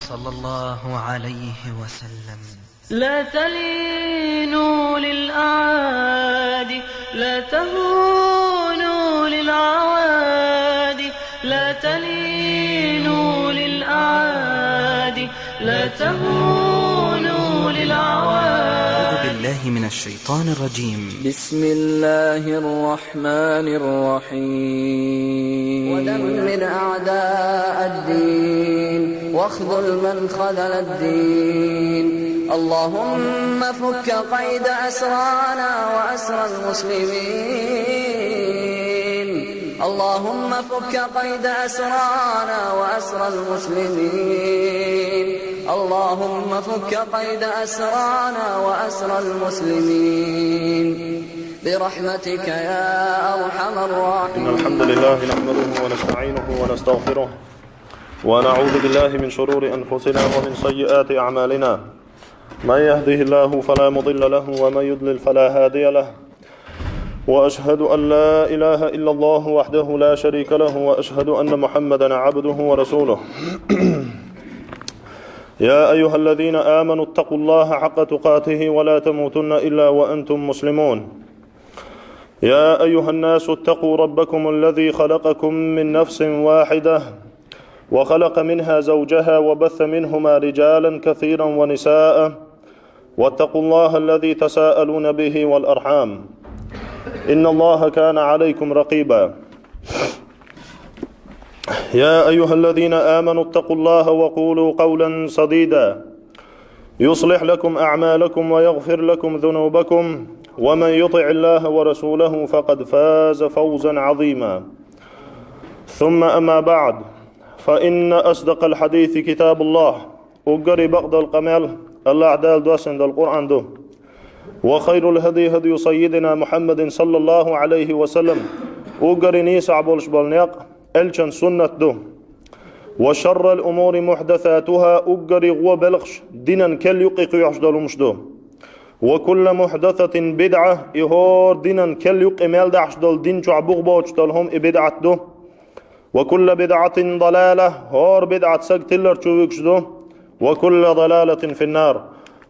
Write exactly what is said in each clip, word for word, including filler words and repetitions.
صلى الله عليه وسلم. لا تلينوا للأعادي، لا تهونوا للعوادي، لا تلينوا للأعادي، لا تهونوا للعوادي. أعوذ بالله من الشيطان الرجيم. بسم الله الرحمن الرحيم. ودمر أعداء الدين واخذل من خذل الدين. اللهم فك قيد أسرانا وأسرى المسلمين. اللهم فك قيد أسرانا وأسرى المسلمين. اللهم فك قيد أسرانا وأسرى المسلمين برحمتك يا أرحم الراحمين. إن الحمد لله نحمده ونستعينه ونستغفره، ونعوذ بالله من شرور أنفسنا ومن سيئات أعمالنا. من يهده الله فلا مضل له، ومن يضلل فلا هادي له. وأشهد أن لا إله إلا الله وحده لا شريك له، وأشهد أن محمدا عبده ورسوله. يا أيها الذين آمنوا اتقوا الله حق تقاته ولا تموتن إلا وأنتم مسلمون. يا أيها الناس اتقوا ربكم الذي خلقكم من نفس واحدة وخلق منها زوجها وبث منهما رجالا كثيرا ونساء، واتقوا الله الذي تساءلون به والأرحام، إن الله كان عليكم رقيبا. يا أيها الذين آمنوا اتقوا الله وقولوا قولا سديدا، يصلح لكم أعمالكم ويغفر لكم ذنوبكم، ومن يطع الله ورسوله فقد فاز فوزا عظيما. ثم أما بعد، فإن أصدق الحديث كتاب الله. Уггаре бакъдолу къамел Аллахь Дала доссина долу Къуръан ду. وخير الهدي هدي سيدنا محمد صلى الله عليه وسلم. Уггаре нийсахь болуш болу некъ элчан суннат ду. وشر الأمور محدثاتها. Уггаре гӀо белхаш динан кел юккъе кхоьхьуш долу хӀумаш ду. وكل محدثة بدعة. И хӀора динан кел юккъе мел дахьаш долу дин чохь бух боцуш долу хӀума и бидӀат ду. وكل بدعة ضلالة. ХӀора бидӀат саг тиллар чу вуьгуш ду. وكل ضلالة في النار.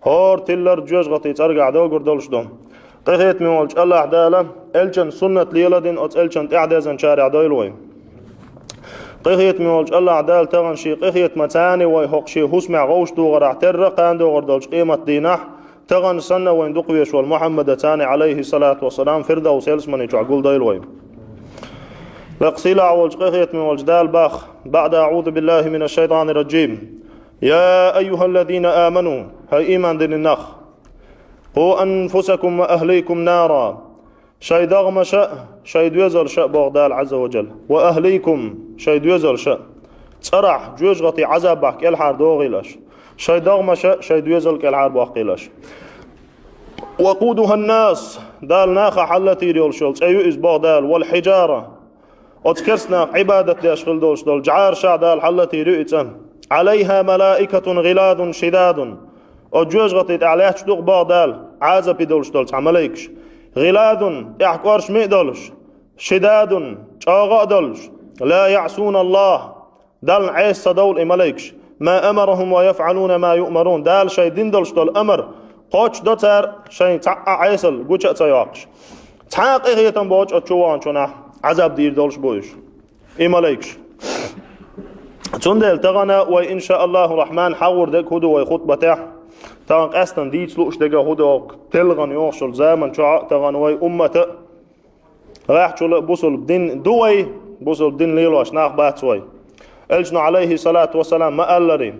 ХӀора тиллар жоьжахатин цӀаргахь догур долуш ду. Къинхетаме волчу Аллахь Дала элчан суннат леладина оцу элчан тӀаьхьадезначарех дойла вай. Къинхетаме волчу Аллахь Дала тахана шен къинхетамаца вай хӀокху шен хӀусамехь гӀовшадогӀарехь терра кхана догӀур долчу къематдийнахь, тахана санна вайн дукха веш волу Мухьаммадаца, Ӏалайхи салату вассалам, Фирдавс ялсамани чохь гулдойла вай. Лекха сийлахь волчу къинхетаме волчу Дала боху, بعد أعوذ بالله من الشيطان الرجيم. يا أيها الذين آمنوا. ХӀай ийман диллина нах! قوا أنفسكم وأهليكم نارا. Шайн догӀмаша а, шайн доьзалша а боху Дала Ӏазза ва Джалла. وأهليكم, шайн доьзалша а. ЦӀарахь жоьжахатин Ӏазабах кӀелхьара дохийла аша. Шайн догӀмаша а, шайн доьзал а кӀелхьара бохийла аша. وقودها الناس, Дала нахах хьаллатийр йолуш йолу цӀе ю иза боху Дала, والحجارة. Оцу керстанаха Ӏибадат деш хила долуш долу жӀарашах Дала хьаллатийр ю и цӀа. عليها ملائكة غلاظ شداد. Оцу жоьжахатин тӀехь лаьтташ ду-кх боху Дала, Ӏазапе долуш долу цхьа малайкаш. غلاظ, тӀехь кӀоршаме а долуш, شداد, чӀогӀа а долуш, لا يعصون الله, Далла Ӏеса ца довла и малайкаш. ما أمرهم ويفعلون ما يؤمرون. Дала шайн дина долуш долу амар кхочушдо цара, шайн цхьа а Ӏесалла гуча а ца йоккхуш. Цхьа а къинхетам боцуш оцу чу ваханчунах Ӏазап дийр долуш бу уьш, и малайкаш. Цундела тахана вай, иншааллаху рахман, хьахор дерг хӀун ду вай хутбатехь? Тахана къаьстина дийца лууш дерг хӀун ду хӀокху телхина йогӀуш йолу заман чохь а, тахана вай уммата а, гӀеххьачул а бусулба дин ду вай, бусулба дин лелош нах бац вай. Элчано, Ӏалайхи салату вассалам, ма-аллара: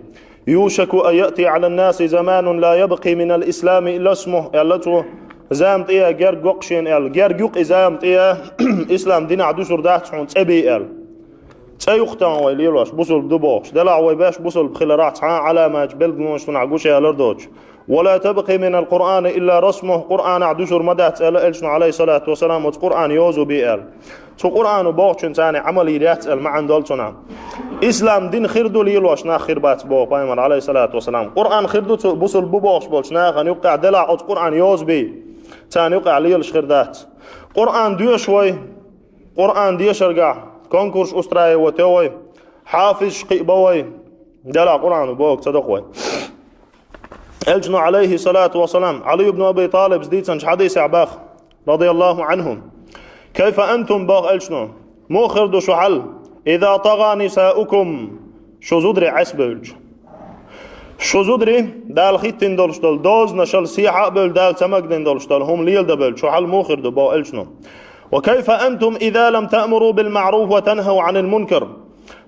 يوشك أن يأتي على الناس زمان لا يبقى من الإسلام إلا اسمه, аьлла цо, зама тӀе герга го-кх шена аьлла. Герга ю-кх и зама тӀе, ислам динахь дуьсур дац хьуна цӀе бен аьлла. ЦӀе ю-кх тахана вай лелош, бусулба ду бохуш. Делахь вай беш бусулба хиларах цхьа а Ӏаламаташ, билгалонаш цунах гучуялар доцуш. ولا تبقى من القرآن إلا رسمه, Къуръанах дуьсур ма дац аьлла элчано, Ӏалайхи салату вассалам, оцу Къуръан йоза бен аьлла. Цу Къуръано бохучун царна Ӏамал йийр яц аьлла маьӀна долу цунах. Ислам дин хир ду лелош нах, хир бац боху пайхамар, Ӏалайхи салату вассалам. Къуръан хир ду цу бусулба бу бохуш болчу нахана юккъехь, делахь оцу Къуръан йоза бен, царна юккъехь лелаш хир дац. Къуръан доьшу вай, Къуръан дешаргахь конкурс устраивать йо вай, хьафизаш кхиабо вай, Дала Къуръано боху ца доккху вай. Элчано, алейхи салату ва салам, Али ибн Аби Талибс дийцинчу хьадисехь баха, радияллаху анху: «Кайфа антум, боху Элчано, муха хир ду шу хьал, иза тагъа нисаукум, шу зударий Ӏесбевлча? Шу зударий Дала хӀиттина долуш долу дозанашал сехьа а бевлла, Дала ца магадина долуш долу хӀума леладан бевлча, шу хьал муха хир ду?» боху Элчано. «Ва кайфа антум иза лам таъмуру бил маъруф ва танхау анил мункар?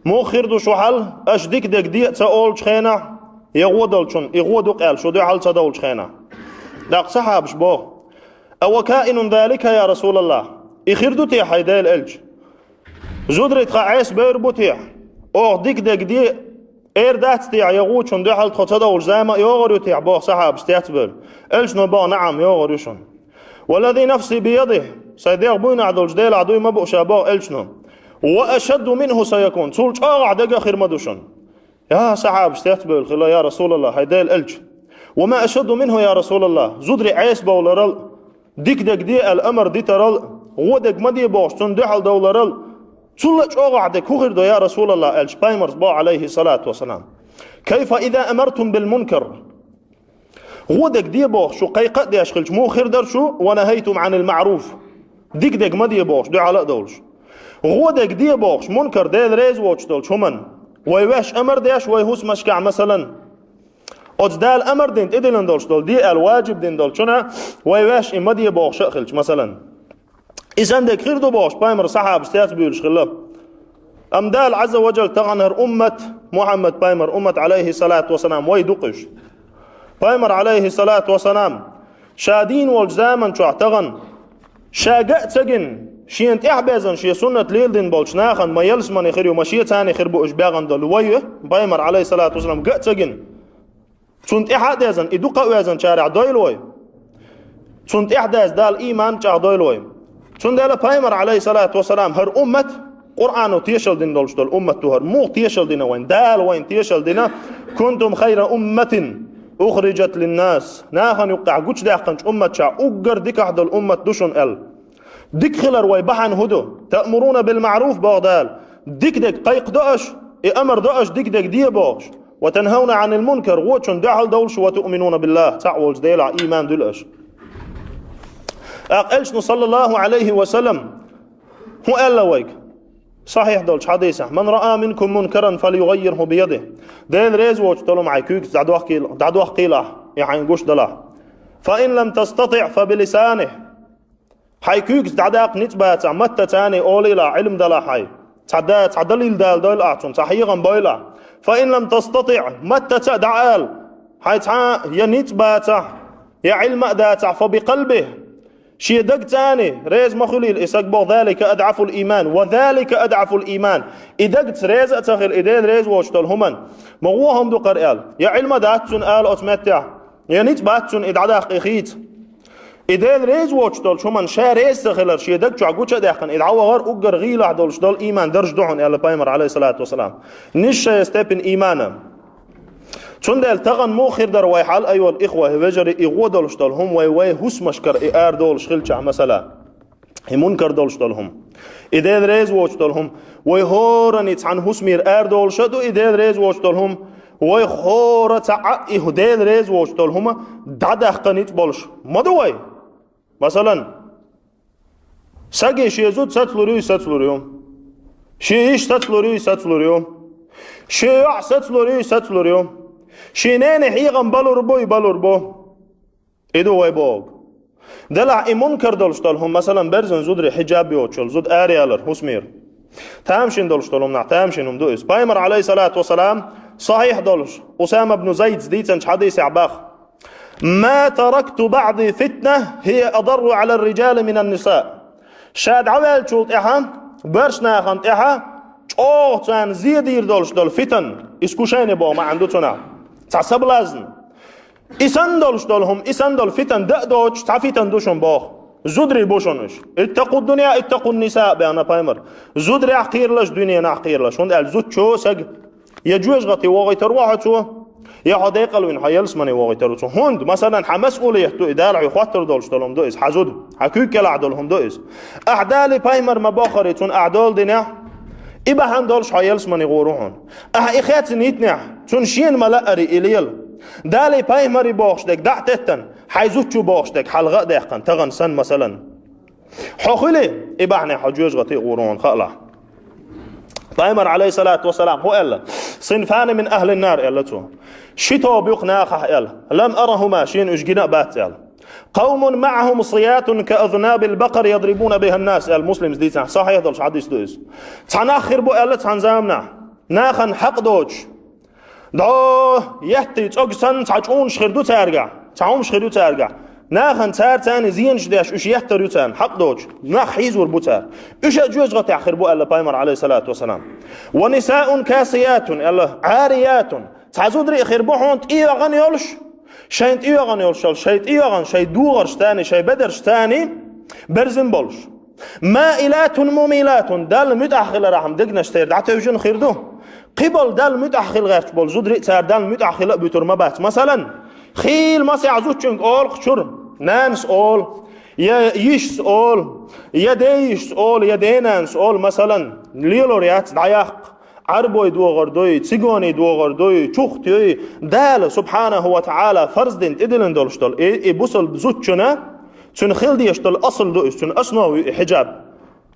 Муха хир ду шу хьал, аша дика дерг де а ца олучу хенахь, я гӀо долчунна, и гӀо ду-кх аьлла, шу дуьхьал ца довлучу хенахь?» ТӀаккха сахьабаш боху: «Ава каинун залика, я Расулаллах? И хир ду те, хьайн Дела Элча? Зударий тхан Ӏесбевр бу те? Оха дика дерг де а эр дац те, я гӀочунна дуьхьал тхо ца довлучу зама а йогӀур ю те?» боху сахьабаш цецбевлла. Элчано боху: «Наам, йогӀур ю шуна. Валлази нафси биядихи, сайн дегӀ буйнахь долчу Делахь дуй ма бу ша, боху Элчано. Ва ашадду минху саякун, цул чӀогӀахь дерг а хир ма ду шуна». Я сахьабаш цецбевлла хилла: «Я Расулаллах, хьайн Дела Элча, ва ма ашадду минху, я Расулаллах, зударий Ӏесбовларал, дика дерг де аьлла амар дитарал, гӀо дерг ма де бохуш, цунна дуьхьал довларал, цул а чӀогӀахь дерг хӀун хир ду, я Расулаллах?» аьлча, пайхамарс боху, алейхи салату ва салам: «Кайфа иза амартум бил мункар? ГӀо дерг де бохуш, шу кхайкха а деш хилча, муха хир дара шу, ва нахайтум анил маъруф? Дика дерг ма де бохуш, дуьхьал а довлуш. ГӀо дерг де бохуш, мункар, Дела реза воцуш долчу хӀуманна, вай ваьш амар деш, вай хӀусамашкахь, масалан, оцу Дала амар дина, тӀедиллина долуш долу де аьлла, важиб дина долчунна, вай ваьш и ма де бохуш а хилча, масалан». И санна дерг хир ду бохуш, пайхамар сахьабаш цецбуьйлуш хилла. Амма Дала Ӏазза ва Джалла тахана хӀара уммат, Мухьаммад пайхамар уммат, алейхи салату ва салам, вай ду-кх уьш. Пайхамар, алейхи салату ва салам, ша дийна волчу заман чохь тахана, ша ган а ца гина, шена тӀаьхьабезна, шен суннат леладина болчу нахана ма ялсамане хир ю, ма шен царна хир бу уьш бегӀана долу вай, пайхамар, алейхи салату ва салам, ган а ца гина. Цунна тӀаьхьа а дезна, и дукха а везначарехь дойла вай. Цунна тӀаьхьа дезна Дала ийман чӀагӀдойла вай. Цундела пайхамар, алейхи салату ва салам, хӀара уммат, Къуръано тешал дина долуш долу уммат ду хӀара. Муха тешал дина вайна? Дала вайна тешал дина: «Кунтум хайра умматин ухриджат линнас». Нахана юккъехь гучудаьккхинчу умматашахь уггар дикахь долу уммат ду шуна аьлла. Дика хилар вай бахьана хӀун ду? «Таъмуруна бил маъруф», боху Дала. Дика дерг кхайкхадо аша, и амар до аша дика дерг де бохуш. «Ва танхауна анил мункар», гӀочунна дуьхьал довлуш, «ва туъминуна биллах», цхьаъ волчу Делахь ийман дуьлу аша. ТӀаккха Элчано, саллаллаху алейхи ва саллам, хӀун аьлла вайга? Сахьихь долчу хьадисехь: «Ман раа минкум мункаран фалюгаййирху биядихи». Дела реза воцуш долу хӀума хьайн куьйгаца дӀадохкийла-, дӀадохкийла ахь, и хьайна гуш далахь. «Фа ин лам тастатиъ, фа билисаних». Хьайн куьйгаца дӀадаккха ницкъ бацахь, маттаца а олийла ахь, Ӏилма далахь хьайн. Цхьа да-, цхьа далил дала дойла ахь цунна, цхьа хьехам бойла ахь. «Фа ин лам тастатиъ», маттаца а дӀаала. Хьайн цхьа а я ницкъ бацахь, я Ӏилма а дацахь, «фа бикалбих». Шен дагца а реза ма хуьлийла и саг, боху, «залика адъафул ийман, ва залика адъафул ийман». И дагца реза а ца хила, и Дела реза воцуш долу хӀуманна ма вон хӀума ду кхара аьлла. Я Ӏилма дац цуьнан ала оцу меттехь, я ницкъ бац цуьнан и дӀадаккха, и хийца. И Дела реза воцуш долчу хӀуманна ша реза ца хилар шен даг чохь гуча а даьккхина, и дӀавахар уггар гӀийлахь долуш долу ийман дарж ду хьуна, аьлла пайхамар, алейхиссалату вассалам. Низшая степень иймана. Цундела тахана муха хир дара вай хьал, айвал ихва, вежарий, и гӀо долуш долу хӀума вай, вай хӀусамашкара и арадолуш хилчахь, масала. И мункар долуш долу хӀума. И Дела реза воцуш долу хӀума. Вай хӀоранна цхьана хӀусамера арадолуш а ду, и Дела реза воцуш долу хӀума. Вай хӀора цхьа а и хӀу-, Дела реза воцуш долу хӀума дӀадаккха ницкъ болуш ма ду вай. Масалан, саге шен зуда сацлур ю, сацлур ю. Шен йиша сацлур ю, сацлур ю. Шен йоӀ сацлур ю, сацлур ю. Шен нене хьехам балур бу, и балур бу. И ду вай боху. Делахь и мункар долуш долу хӀума, масалан, берзан зударий хьиджаб йоцуш йолу, зуда араялар хӀусамера. Тамашийна долуш долу хӀума нах, тамашийна хӀума ду иза. Пайхамар, алейхиссалату вассалам, сахьихь долуш, Усама бну Зайдс дийцинчу хьадисехь баха: «Ма таракту баъди фитна, хия адарру алар риджали минан ниса». Ша дӀаваьллачул тӀаьхьа, боьрша нахана тӀаьхьа, чӀогӀа царна зен дийр долуш долу фитан, искушение боху маьӀна ду цунах. Цхьа соблазн. И санна долуш долу хӀума, и санна долу фитан дан а доцуш, цхьа фитан ду шуна боху. Зударий бу шуна уьш. «Иттакъу дунья, иттакъу ниса», боху пайхамар. Зударехь кхералаш, дуьненахь кхералаш. ХӀунда аьлча зудчо саг я жоьжахате вохуьйтур ву хьо цо, я хьо декъал вина, хьо ялсамане вохуьйтур ву цо. ХӀунда, масалан, хьан масъулият ду и, Дала хьоьга хоттур долуш долу хӀума ду иза, хьан зуда, хьан куьйга кӀелахь долу хӀума ду иза. Ахь Дала, пайхамар ма боххура цунна ахь дола динехь, И бахьана долуш хьо ялсамане гӀур ву хьуна. Ахьа и хецна йитнехь, цунна шена ма лаьара и лела. Далий пайхамарий бохуш дерг дӀа а теттина, хьайн зудчо бохуш дерг хьалха а даьккхина, тахана санна, масалан. Хьо хуьлий, и бахьанехь хьо жоьжахатий гӀур ву хьуна, хаалахь. Пайхамар, Ӏалайхиссалату вассалам, хӀун аьлла? «Синфани мин ахлин нар», аьлла цо. Ши тоба ю-кх нахахь аьлла. «Лам арахума», шена уьш гина а бац аьлла. «Къавмун маӀахум сиятун ка азнабил бакъар ядрибуна бихин нас», аьлла, Муслима дийцина, сахьихь долуш хьадис ду иза. Цхьа нах хир бу аьлла цхьана заманахь. Нахана хьакъ доцуш. ДӀо, етта цӀог санна цхьа чӀунаш хир ду цаьргахь, цхьа хӀумаш хир ю цаьргахь. Нахана цара царна зенаш деш, уьш еттар ю царна, хьакъ доцуш. Нах хьийзор бу цара. Уьш а жоьжахатехь хир бу аьлла пайхамар, Ӏалайхиссалату вассалам. «Ва нисаун касиятун», аьлла, «Ӏариятун». Цхьа зударий хир бу хьуна тӀейогӀун йолуш, шайн тӀейогӀун йолуш, шайн тӀейогӀун, шайн догӀаршца, шайн бедаршца берзина болуш. «Маилатун мумилатун», Далла муьтӀахь хилархьама дегнаш церан дӀатевжина хир ду. Кхиболу Далла муьтӀахь хила гӀерташ болу зударий а цара Далла муьтӀахь хила а буьтур ма бац. Масалан, хийла масех зудчуьнга олу-кх чуьра, нанас олу, я йишас олу, я дейишас олу, я денанас олу, масалан, лелор яц, дӀаяккха. Ӏарбой догӀур дуй, цигоний догӀур дуй, чухт юй, Дала, субхьанаху ва таӀала, фарз дина тӀедиллина долуш долу и, и бусалба зудчунна, цуьнан хила дезаш долу асл ду иза, цуьнан основа ю и хьиджаб.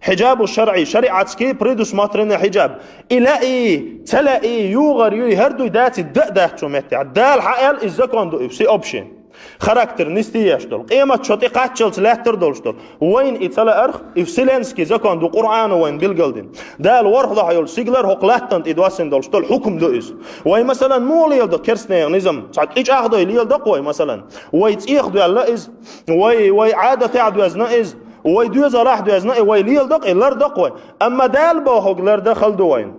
Хьиджабу шаръи, шариатский предусмотренный хьиджаб. И лаьий, ца лаьий, югӀур юй, хӀара дуй, даций, дан а дац цу меттехь. Дала хьааьлла, иза закон ду и, всеобщий. Характер нисдеш долу. Къематан шо тӀе кхаччалц лаьттар долуш долу. Вайна и ца лаарх, и вселенский закон ду, Къуръано вайна билгалдина. Дала ворхӀ лохьа йолу сигалара хӀокху латтана тӀе доссина долуш долу хӀукум ду иза. Вай, масалан, муха леладо керстанийн низам? Цхьа тӀечӀагӀдой леладо-кх вай, масалан. Вай цӀехьа доьлла иза, вай, вай Ӏадатехь доьзна иза, вай доьзалехь доьзна и, вай леладо-кх и, лардо-кх вай. Амма Дала бохург лардан хала ду вайна.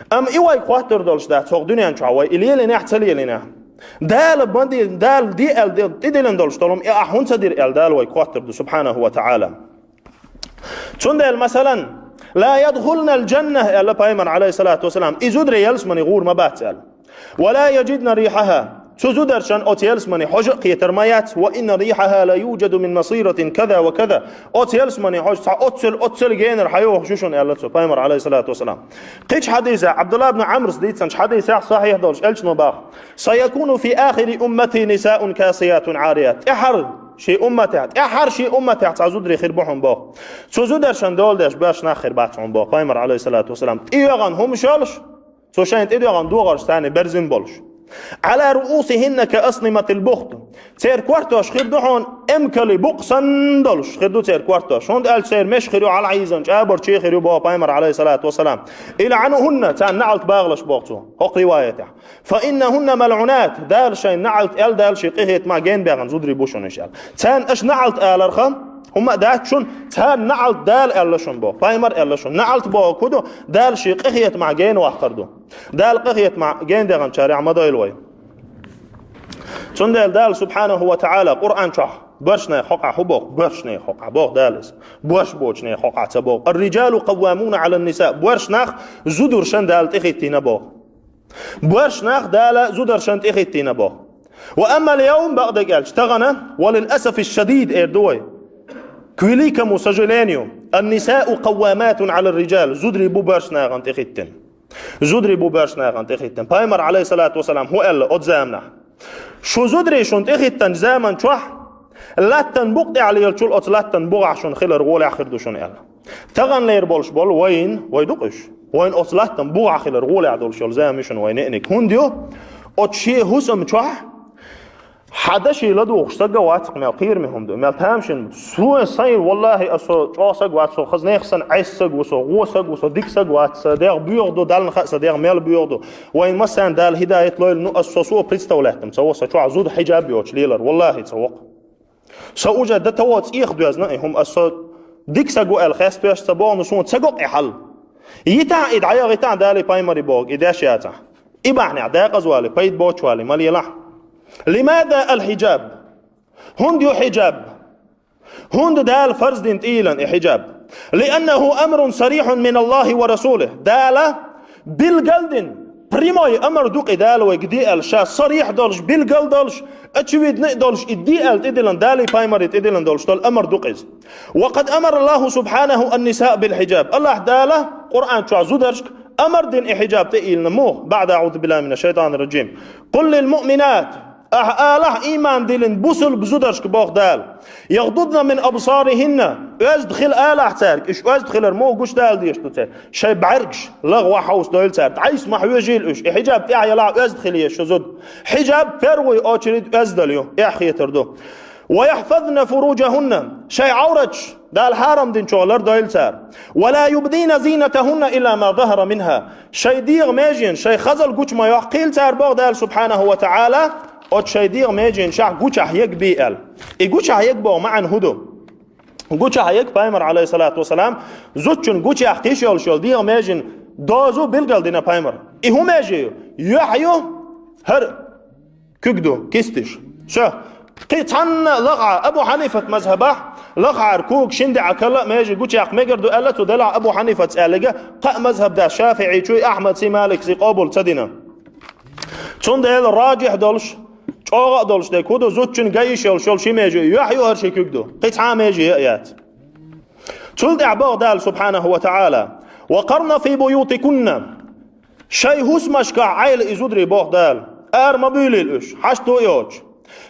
Амма и вайга хоттур долуш дац хӀокху дуьнен чохь вай и лелийнехь а, ца лелийнехь а. Дала ма де, Дала де аьлла де, тӀедиллина долуш долу хӀума и ахь хӀунда ца дира аьлла, Дала вайга хоттур ду, субхьанаху ва таӀала. Цундела, масалан, «Ла ядхулнал джанна», аьлла пайхамар, Ӏалайхиссалату вассалам, и зударий ялсамане гӀур ма бац аьлла. «Ва ла яджидна рихьаха». Цу зударшна оцу ялсамане хьожа а кхетар ма яц. «Ва инна рихьаха ла юджаду мин масиратин каза ва каза». Оцу ялсамане хьожа цхьа оццул, оццул генара хьайохуш ю шуна, аьлла цо, пайхамар, Ӏалайхиссалату вассалам. Кхечу хьадисехь, Ӏабдулла ибн Ӏамрас дийцинчу хьадисехь, сахьихь долуш, элчано боху: «Сайакуну фи ахири уммати нисаун касиятун Ӏарият». ТӀаьхьара шен умматехь, тӀаьхьара шен умматехь цхьа зударий хир бу хьуна боху. Цу зударшна дола деш боьрша нах хир бац хьуна боху, пайхамар, Ӏалайхиссалату вассалам. ТӀейогӀун хӀумаш йолуш, цо шайна тӀедоьгӀна догӀаршца берзина болуш. «Ӏала руусихинна ка асниматил бухт». Церан кортош хир ду хьуна эмкалан букъ санна долуш хир ду церан кортош. ХӀунда аьлча церан меш хир ю хьалахьийзина чӀабарчий хир ю боху пайхамар, Ӏалайхиссалату вассалам. «ИлъаӀанухӀунна», царна наӀалт багӀалаш боху цо, хӀокху риваятехь. «Фа иннахӀунна малъунат», Дала шайна наӀалт аьлла, Дала шен къинхетамехь генбаьхна зударий бу шуна, иша аьлла. Царна аша наӀалт аларха, хӀумма а дац шуна, царна наӀалт Дала аьлла шуна боху, пайхамар аьлла шуна. НаӀалт бохург хӀун ду? Дала шен къинхетамехь генваккхар ду. Дала къинхетамехь гендехначарехь ма дойла вай. Цундела Дала, субхьанаху ва таӀала, Къуръан чохь боьршнех хьокъехь хӀун боху? Боьршнех хьокъехь боху Дала иза. Боьрш боцу нех хьокъехь ца боху. «Ар-риджалу къаввамуна Ӏалан-ниса». Боьрш нах зударшна Дала тӀехӀиттийна боху. Боьрш нах Дала зударшна тӀехӀиттийна боху. «Ва аммал-явм», бакъдерг аьлча, тахана, «ва лил-асафи-ш-шадид», эр ду вай. К великому сожалению, «ан-нисау къавваматун Ӏалар-риджал», зударий бу боьрш нахана тӀехӀиттина. Зударий бу боьрш нахана тӀехӀиттина. Пайхамар, Ӏалайхиссалату вассалам, хӀун аьлла оцу заманахь? Шу зударий шуна тӀехӀиттинчу заман чохь, латтан букъ тӀехь лелачул оцу латтан бухахь шуна хилар гӀолехь хир ду шуна аьлла. Таханлера болуш болу вайн, вай ду-кх уьш. Вайн оцу латтан бухахь хилар гӀолехь долуш йолу зама ю шуна вайн неӀниг. ХӀунда ю? Оцу шен хӀусам чохь хьан даши ладугӀуш саг а вац-кх, мел кхераме хӀума ду, мел тамашийна ду. Со сайн, валлахӀи, аса со чӀогӀа саг вац, со хаза нехан санна Ӏеса саг ву со, гӀо саг ву со, дика саг вац, сан дегӀ боьха ду, Далла хаа сан дегӀ мел боьха ду. Вайн массарна Дала хидаят лойла, ну, аса со, со представлять ма ца во, сан чохь зуда хьиджаб йоцуш лелар, валлахӀи, ца во-кх. Со уже до того цӀех доьзна и хӀума, аса со дика саг ву аьлла хестош ца боху, ну, суна ца го-кх и хьал. ЙитахӀа и дӀаяхийтахь Далий пайхамарий бохург, и деш яцахь. И бахьанехь декъаза валий, пайда боцуш валий ма лелахь. Лимада ал-хьиджаб? ХӀунда ю хьиджаб? ХӀунда Дала фарз дина тӀийилан и хьиджаб? «Лианнаху амрун сарихьун мин Аллахи ва расулихӀ». Дала билгал дина, Прямой амар ду-кх и Дала вайга де аьлла, ша сарихь долуш, билгал долуш, очевидно а долуш, и де аьлла тӀедиллина, Далий пайхамарий тӀедиллина долуш долу амар ду-кх иза. وقد أمر الله سبحانه النساء بالحجاب. Аллахь Дала Къуръан чохь зударшка амар дина и хьиджаб тӀеиллина муха? بعد أعوذ بالله من الشيطان الرجيم. قل للمؤمنات. Ахьа алахь иман диллина бусулба зударшка, боху Дала. يغضضن من أبصارهن. Оьзда хила алахь цаьрга, уьш оьзда хилар муха гучудала дезаш ду церан? Шайн бӀаьргаш лагӀа ван хьовсадойла цара, дӀасса ма хьоьжийла уьш. И хьиджаб тӀехь ялахь оьзда хила еза шу зуда. Хьиджаб в первую очередь оьздал ю, эхь хетар ду. ويحفظن فروجهن. Шайн Ӏавраташ Дала хьарам дина чохь лардойла цара. ولا يبدين زينتهن إلا ما ظهر منها. Шайн дегӀан меженаш, шайн хазалла гучу ма йоккхийла цара, боху Дала سبحانه وتعالى, оцу шайн дегӀан меженашах гучахь яга бен аьлла. И гучахь яга боху маьӀна хӀун ду? Гучахь яга, пайхамар, عليه الصلاة والسلام, зудчун гучуяккха йиш йолуш йолу дегӀан меженан дозу билгал дина пайхамар. И хӀун меже ю? Юьхь ю, хӀара куьг ду, кисташ. Ша, кхин цхьанна лахахь, Абу Хьанифат мазхабахь, лахахьара куьг шина деӀа калла а меже гучуяккха мегар ду аьлла цо, делахь Абу Хьанифаца аьлларг, кхаа мазхаб дац, ШафиӀийчуй, Ахьмадций, Маликций къобал ца дина. Цундела раджихь долуш, чӀогӀа а долуш дерг хӀун ду? Зудчун ган йиш йолуш йолу ши меже ю, юьхь ю, хӀара ши куьг ду. Кхин цхьа а меже а яц. Цул тӀаьхьа боху Дала سبحانه وتعالى: وقرن في بيوتكن. Шайн хӀусамашкахь Ӏайла и зударий, боху Дала. Ара ма буьйлийла уьш, хьашт ду йоцуш.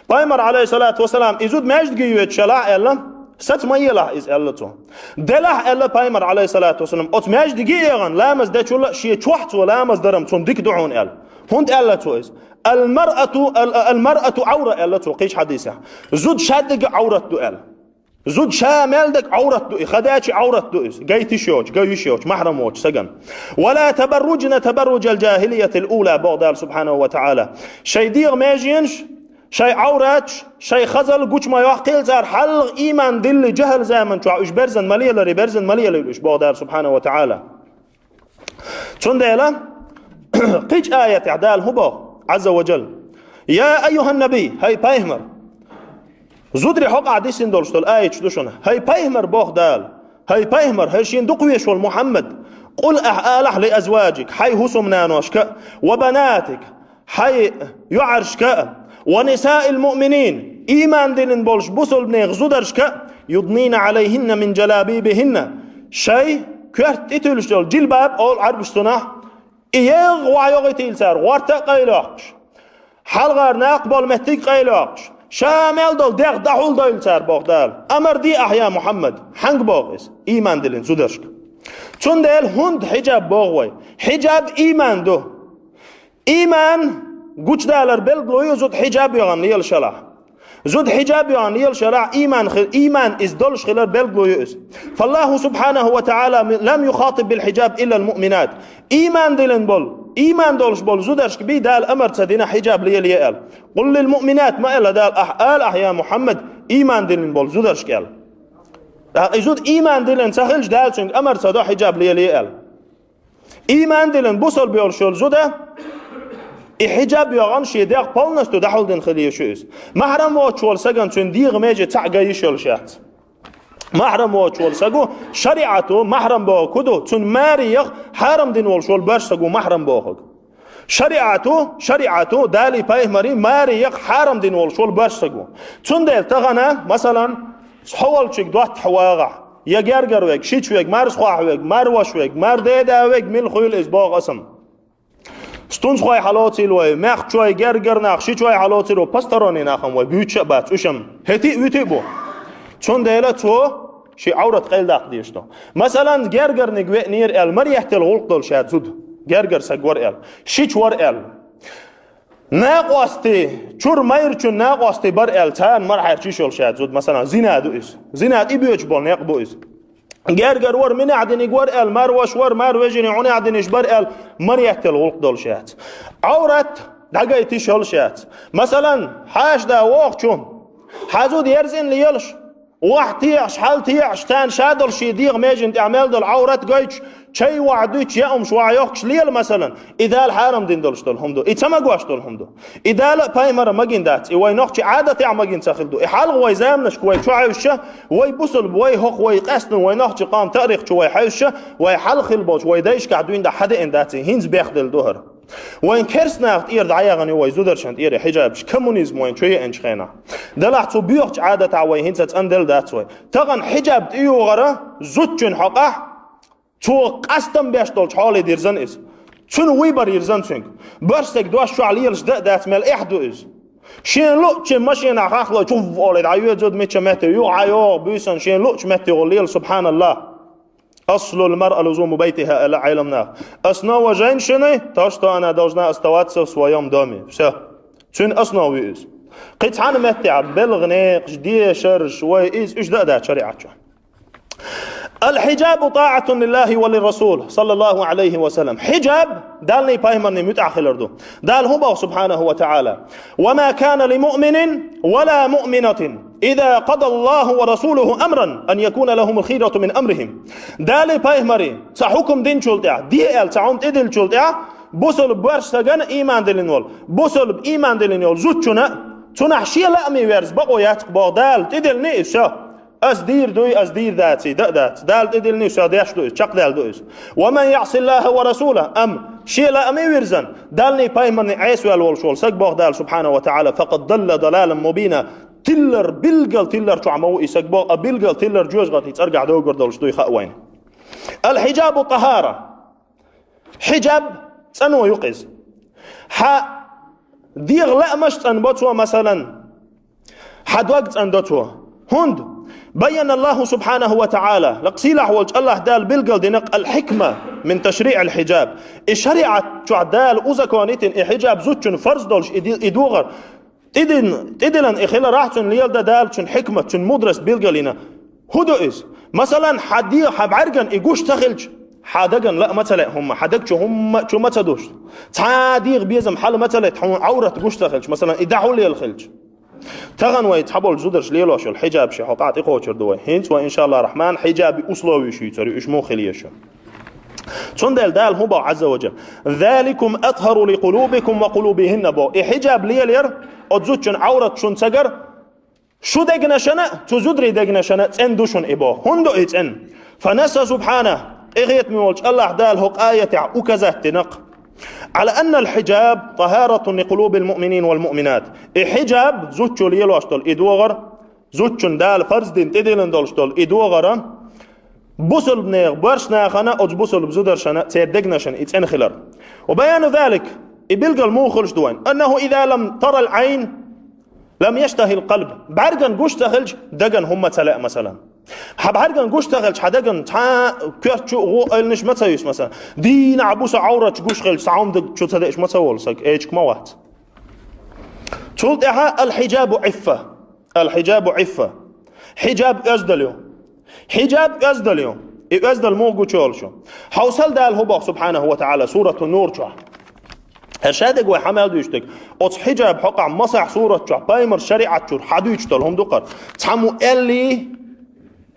Пайхамар, عليه الصلاة والسلام, и зуда маьждиге йоьдуш ялахь аьлла, саца ма елахь иза аьлла цо. Делахь аьлла пайхамар, عليه الصلاة والسلام, оцу маьждиге а эгӀна, ламаз дечул а шен чохь цо ламаз дарам цунна дика ду хьуна аьлла. ХӀунда аьлла цо иза? المرأة، ال-، المرأة عورة аьлла цо кхечу хьадисехь. Зуда шадерг а Ӏаврат ду аьлла. Зуда ша мел дерг Ӏаврат ду и, ха даьчи Ӏаврат ду иза, гайтиш йоцуш, ган йиш йоцуш, махьрам воцуш сагана. ولا تبرجن تبرج الجاهلية الأولى, боху Дала سبحانه وتعالى. Шайн дегӀан меженаш, шайн Ӏавраташ, шайн хазалла гучу ма йоккхийла цара, хьалха ийман диллина жахӀал заман чохь уьш берзан ма леларе, берзан ма лелийла уьш, боху Дала سبحانه وتعالى. Цундела кхечу аятехь Дала хӀун боху, عز وجل: يا أيها النبي, хӀай пайхамар. Зударий хьокъехь диссина долуш долу аяташ ду шуна. ХӀай пайхамар, боху Дала, хӀай пайхамар, хӀай шена дукхавезаш волу Мухьаммад, قل, ахьа алахь, لأزواجك, хьайн хӀусамнаношка а, وبناتك, хьайн йоӀаршка а, ونساء المؤمنين, ийман диллина болуш бусалбанийн зударшка а, يدنين عليهن من جلابيبهن, шайн коьрта тӀе туьллуш долу жилбаб олу Ӏарбаш цунах, и егӀа охьайогӀийтийла цара, гӀорта а къайлайоккхуш, хьалхара накха болу меттиг а къайлайоккхуш, ша мел долу дегӀ дӀахьулдойла цара, боху Дала. Амар де ахьа, я Мухьаммад, хьаьнга боху иза, ийман диллина зударшка. Цундела хӀунда хьиджаб боху вай? Хьиджаб ийман ду. Ийман гучудалар билгало ю зуда хьиджаб йогӀан лелаш ялахь. Зуда хьиджаб йогӀан лелаш ялахь, ийман хи-, ийман иза долуш хилар билгало ю иза. فالله سبحانه وتعالى لم يخاطب بالحجاب إلا المؤمنات. Ийман диллина болу, ийман долуш болу зударшка бен Дала амар ца дина хьиджаб лелае аьлла. قل للمؤمنات, ма аьлла Дала, ахьа ала ахьа, я Мухьаммад, ийман диллина болу зударшка аьлла. ТӀаккха и зуда ийман диллина ца хилча, Дала цуьнга амар ца до хьиджаб лелае аьлла. Ийман диллина бусалба йолуш йолу зуда, и хьиджаб йогӀан шен дегӀ полностью дӀахьулдина хила еза шу иза. Махьрам воцуш волу сагана цуьнан дегӀан меже цхьаъ ган йиш йолуш яц. Махьрам воцуш волу саго шариӀато махьрам бохург хӀун ду? Цунна маре яха хьарам дина волуш волу боьрша саго махьрам бохург. ШариӀато, шариӀато, Далий пайхамарий маре яха хьарам дина волуш волу боьрша саго. Цундела тахана, масалан, хьо волчуьнга доттагӀа вагӀахь, я гергара верг, шича верг, марсхохь верг, марваша верг, мардеда верг, мила хуьйла иза боху аса. Стунцхой хьалоцийла вай, мехкчой, гергара нах, шичой хьалоцийла вай, посторонний нахам вай буьйцуш а бац уьш-м. ХӀетий а, вуьтий а бу. Цундела цо шен Ӏаврат къайладаккха дезаш ду. Масалан, гергарниг веанера аьлла, маръеттал гӀуллакх долуш яц зуда. Гергара саг вара аьлла, шича вара аьлла. Накъостий, чуьра майрачун накъостий бара аьлла, царна мархьаьрча йиш йолуш яц зуда. Масалан, зина ду иза. Зина тӀебоьдуш болу некъ бу иза. Гергара вара, минехь диниг вара аьлла, марваша вара, марвежарий хьунехь диниш бара аьлла, маръеттал гӀуллакх долуш яц. Ӏаврат дӀагайта йиш йолуш яц. Масалан, хьаша да вохучу, хьан зуда ерзина лелаш, охьатеӀаш, хьалтеӀаш, царна ша долуш шен дегӀан меженна тӀехь мел долу Ӏаврат гойтуш, чай охьадуьтуш, яа хӀумаш охьайохкуш лела, масалан, и Дала хьарам дина долуш долу хӀума ду, и ца магош долу хӀума ду. И Дала а пайхамара магийна дац, и вай нохчийн Ӏадатехь магийна ца хилла ду. И хьалха вай заманашка вай чу хьаьвсича, вай бусалба, вай хӀокху, вай къаьстина, вай нохчийн къам таърихчу вай хьаьвсича, вай хьалха хилла болчу вай дайшкахь дуьйна дӀа хьадеана дац, и хӀинца бехделла ду хӀара. Вайн керстанаха тӀера дӀаяхана ю вай зударшна тӀера хьиджабаш, коммунизм вайна чу еанчу хенахь. Делахь цу боьхачу Ӏадатехь вай хӀинца цӀанделла дац вай. Тахана хьиджаб тӀеюхара зудчун хьокъехь, цо къастам беш долчу хьоле дирзан иза. Цуьнан выбор йирзан цуьнга. Барсаг дош чохь лелаш дан а дац, мел эхь ду иза. Шен луъчу машенахь хьахлой, чув олий, дӀайоьдзуд мича метте, юха Ӏа йогӀу буьйсан, шен луъчу метте гӀо лела, субханаллах. Аслул маръа лузуму байтиха, аьлла Ӏеламнаха. Основа женщины — то, что она должна оставаться в своём доме. Всё. Цуьнан основа ю иза. Кхин цхьана меттехь белхан некъаш, дешарш, вай иза, уьш дан а дац шариӀат чохь. Аль-хьиджабу таатун лиллахи ва лиррасул, саллаллаху алейхи ва саллям. Хьиджаб Даллий пайхамарний муьтӀахь хилар ду. Дала хӀун боху, субханаху ва таала: «Ва ма кана ли муъминин ва ла муъминатин, иза къадаллаху ва расулуху амран, ан якуна лахумул хирату мин амрихим». Даллий пайхамарий цхьа хьукум динчул тӀаьхьа, де аьлла цхьа хӀума тӀедилличул тӀаьхьа, бусалба барсагана, иман диллина волу, бусалба иман диллина йолу зудчунна, цунах шен лаамий верза бакъо яц-кх боху Дала, тӀедиллина иза, всё. Ас дийр дуй, ас дийр даций, дан а дац. Дала тӀедиллина иза, всё, деш ду иза, чекхдаьлла ду иза. «Ва ман яъсиллаха ва расулах», амма шен лаамий вирзан, Даллий пайхамарний Ӏесаваьлла волуш волу саг, боху Дала субханаху ва таала, «факъад далла далалан мубина», тилар, билггал тилар чохь ма ву и саг боху, а билггал тилар жоьжахатий цӀаргахь догур долуш дуй хаьа вайна. Аль-хьиджабу тахара. Хьиджаб цӀано ю-кх иза. Хьан дегӀан лаамаш цӀанбо цо, масалан, хьан дог цӀандо цо. ХӀунда? Байяна Аллаху субханаху ва таала, лакха сийлахь волчу Аллах Дала билгал дина-кх аль-хьикма мин ташриъ аль-хьиджаб. И шариӀат чохь Дала узаконитина и хьиджаб зудчун фарз долуш и ди-, и догӀар. ТӀедин-, тӀедиллина и хиларахь, цунна леладан Дала цуьнан хьикмат, цуьнан мудрость билгалйина. ХӀун ду иза? Масалан, хьан дегӀан, хьан бӀаьргана и гуш ца хилча, хьан дагана лаа ма ца лаьа хӀумма, хьан даг чу хӀумма чу ма ца душ. Цхьа а дегӀан безам хьала ма ца летта, хьуна Ӏаврат гуш ца хилча, масалан, и дӀахьулъелла хилча. Тахана вай цхьаболчу зударша лелош йолу хьиджаб шен хьокъехь тӀекхочур ду вай. ХӀинца вай, иншаллаху рахман, хьиджабан условияш юьйцур ю, уьш муха хила еза шу. Цундела Дала хӀун боху, Ӏазза ва Джалла: «Заликум атхару ли къулубикум ва къулубихинна», — боху. И хьиджаб лелаяр, оцу зудчун Ӏаврат шуна ца гар, шун дегнашна а, цу зударийн дегнашна а цӀена ду шуна и боху. ХӀунда ду и цӀена? Фанасса субхана, къинхетаме волчу Аллах Дала хӀокху аятехь указать дина-кх: «Ала анна аль-хьиджаб тахаратун ли къулубил муъминин вал муъминат». И хьиджаб, зудчо лелош долу и догӀар, зудчун Дала фарз дина тӀедиллина долуш долу и догӀар, бусалба нехан, боьрша нахана, оцу бусалба зударшна, церан дегнашна и цӀена хилар. Ва баяну залик, и билгал муха хуьлуш ду вайн? Аннаху иза лам тарал Ӏайн, лам яштахил къалб. БӀаьргана гуш ца хилча, дагана хӀумма ца лаьа, масалан. Хьан бӀаьргана гуш ца хилча, хьан дагана цхьа коьрта чу а гӀо, ойланаш ма ца юьсу, масалан. Дийнахь, буса Ӏаврат чу гуш хилча, цхьа хӀума даг чу ца деъаш ма ца волу саг, эчиг ма вац. Цул тӀаьхьа аль-хьиджабу Ӏиффа. Аль-хьиджабу Ӏиффа. Хьиджаб оьздал ю. Хьиджаб оьздал ю. И оьздал муха гучуйолуш ю? Хьовсал, Дала хӀун боху, субханаху ва таала, сурату Нур чохь. ХӀара шадерг вай хьан мел дуьйцу дерг? Оцу хьиджаб хьокъехь масех сурат чохь, пайхамар шариӀат чуьра хьан дуьйцуш долу хӀума ду-кх хӀара? Цхьаммо аьллий,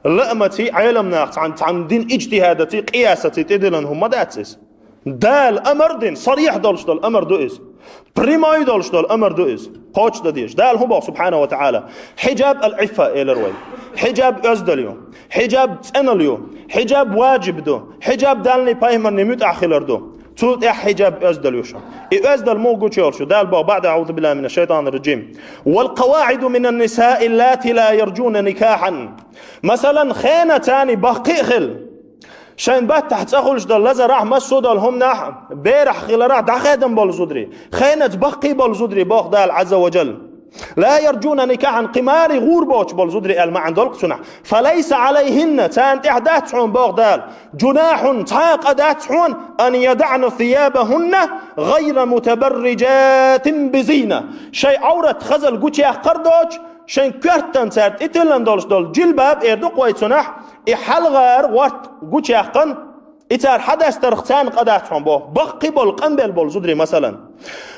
лаамаций, Ӏеламнаха цхьана, цхьана дин иджтихӀадаций, къиясаций тӀедиллина хӀума дац иза. Дала амар дина, сарихь долуш долу амар ду иза. Прямой долуш долу амар ду иза. Кхочушдан дезаш. Дала хӀун боху, субхана ва таала? Хьиджаб аль-Ӏиффа элира вай. Хьиджаб оьздал ю. Хьиджаб цӀеналла ю. Хьиджаб ваджиб ду. Хьиджаб Даллий пайхамарний муьтӀахь хилар ду. Цул тӀаьхьа хьиджаб оьздал ю шу. И оьздал муха гучуйолуш ю? Дала боху, баъда аъузу биллахи минаш шайтанир раджим: «Вал къаваӀиду минан нисаи ллати ла ярджуна никахьан». Масалан, хенан царний баккхий а хила. Шайн баттахь цӀа хуьлуш долу лазарахь, массо а долу хӀуманахь, берахь хиларахь дӀахедам болу зударий, хенаца баккхий болу зударий, боху Дала Ӏазза ва Джалла. «Ла ярджуна никахьан», кхин маре гӀур боцуш болу зударий аьлла маьӀна долу-кх цунах. «Фа лайса Ӏалайхинна», царна тӀехь дац хьуна, боху Дала, «джунахьун», цхьа а къа дац хьуна, «ан ядаӀна сиябахунна гӀайра мутабарриджатин бизина», шайн Ӏаврат хазалла гучуяккхар доцуш, шайн коьртана цара тӀетиллина долуш долу джилбаб эр ду-кх вай цунах, и хьалхара гӀорта гучуяьккхина, и цара хьадастарх царна къа дац хьуна, боху, баккхий болу, къанбелла болу зударий, масалан.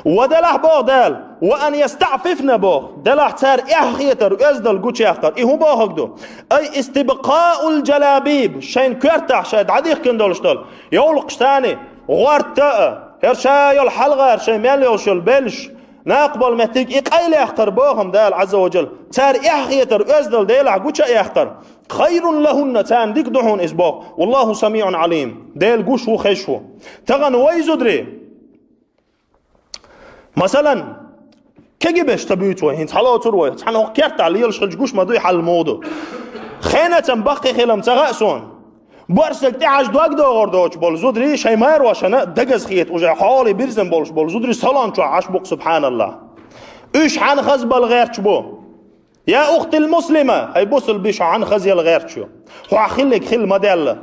Ва делахь, боху Дала, «ва ан ястаӀфифна», боху, делахь цара эхь хетар, оьздал гучуяккхар. И хӀун бохург ду? «Ай истибкъаул джалабиб», шайн коьртахь шайн дӀадихкина долуш долу йовлакхаш, царний гӀорта а, хӀара ша йолу хьалхара шайн мел йолуш йолу белш, накха болу меттиг и къайлаяккхар, боху-м Дала Ӏазза ва Джалла. Цара эхь хетар, оьздал Делахь гучу а яккхар. «Хайрун лахунна», царна дика ду хьуна иза, боху. «Валлаху самиӀун Ӏалим». Дела гуш ву, хезаш ву. Тахана вай зударий, Масалан, кегий беш ца буьйцу вай, хӀинца хьалоцур вай, цхьана хӀокху кертахь лелаш хилча гуш ма дуй хьал муха ду. Хенацан баккхий хилам ца хаьа суна. Боьрша стаг тӀехьажа дог догӀур доцуш болу зударий шайн марошна дагаза хета, уже хьоле бирзина болуш болу зударий салон чохь Ӏаш бу-кх, субханаллахӀ. Уьш хьан хаза бала гӀерташ бу? Я ухтил муслима, хӀай бусалба, хьо хьан хаза яла гӀерташ ю? Хьох хиллиг хилла ма даьлла.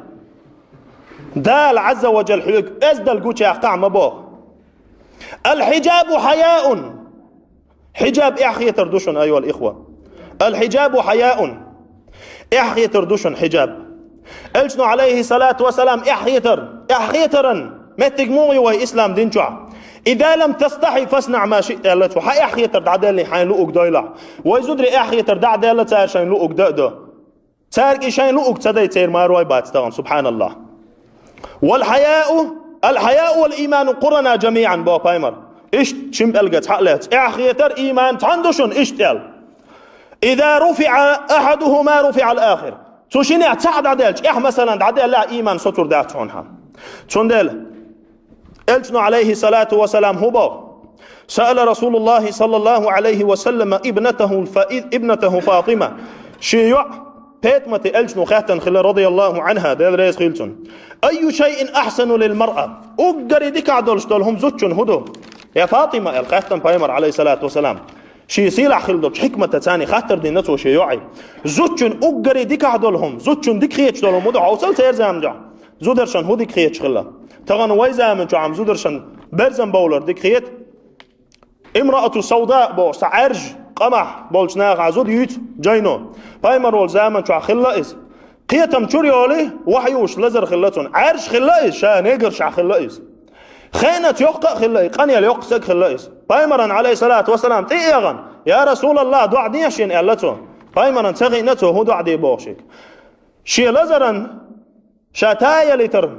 Дала Ӏазза ва Джалла хьоьга оьздал гучаяккхахь ма боху. Аль-хиджабу хьаяун. Хьиджаб эхь хетар ду шуна, айюхал ихва. Аль-хиджабу хьаяун. Эхь хетар ду шуна хьиджаб. Элчано, Ӏалайхи салату ва салам, эхь хетар, эхь хетаран меттиг муха ю вай ислам дин чохь? Иза лам тастахьи фаснаъ ма шиъта, аьлла цо. Хьан эхь хетар дӀаделлий, хьайна луъург дойлахь. Вай зударий эхь хетар дӀа а даьлла, цара шайна луъург дан а до. Цаьрга и шайна луъург ца дай, церан марой бац тахана, субханаллахӀ. Вал хьаяу, аль хьаяу вал ийману къурана джамиъан, боху пайхамар. Иштта шин пӀелгаца хьа а лаьцна, эхь хетар, ийман цхьаьна ду шуна, иштта аьлла. Иза руфиъа ахьадухума руфиъал ахир. Цу шинех цхьаъ дӀаделча, эхь масалан дӀаделлехь, ийман соцур дац хьуна хьан. Цундела Элчано, Ӏалайхи салату ва салам, хӀун боху? Саъала Расулуллахи саллаллаху Ӏалайхи ва саллама ибнатаху фа-, ибнатаху Фатима. Шен йоӀ ПетӀамате Элчано хаьттина хилла, радияллаху Ӏанха, Дела реза хуьлда цунна. Айю шайин ахьсану лил маръа? Уггаре дикахь долуш долу хӀума зудчун хӀун ду? Я Фатима, аьлла хаьттина пайхамар, Ӏалайхи салату ва салам. Шен сийлахь хилла долчу хьикматаца царна хаттар дина цо шен йоӀе. Зудчун уггаре дикахь долу хӀума, зудчун дика хеташ долу хӀума ду хьовсал церан заманчохь. Зударшан хӀун дика хеташ хилла? Тахана вай заманчохь-м зударшан берзан бовлар дика хета. Имраату сауда бохуш, цхьа Ӏаьржа къамах болчу нахах зуда юьйцу жайно. Пайхамар волу заманчохь хилла иза. Кхетам чуьра йолий, вахьюш лазар хилла цунна. Ӏаьржа хилла иза, ша негаршахь хилла иза. Хенаца йоккха а хилла и, къанел йоккха саг хилла иза. Пайхамаран, Ӏалайхи салату ва салам, тӀе а эгӀана: «Я Расулаллах, доӀа дехьа шена», — аьлла цо. Пайхамаран ца хиъна цо хӀун доӀа де бохуш. Шен лазаран ша таялийтар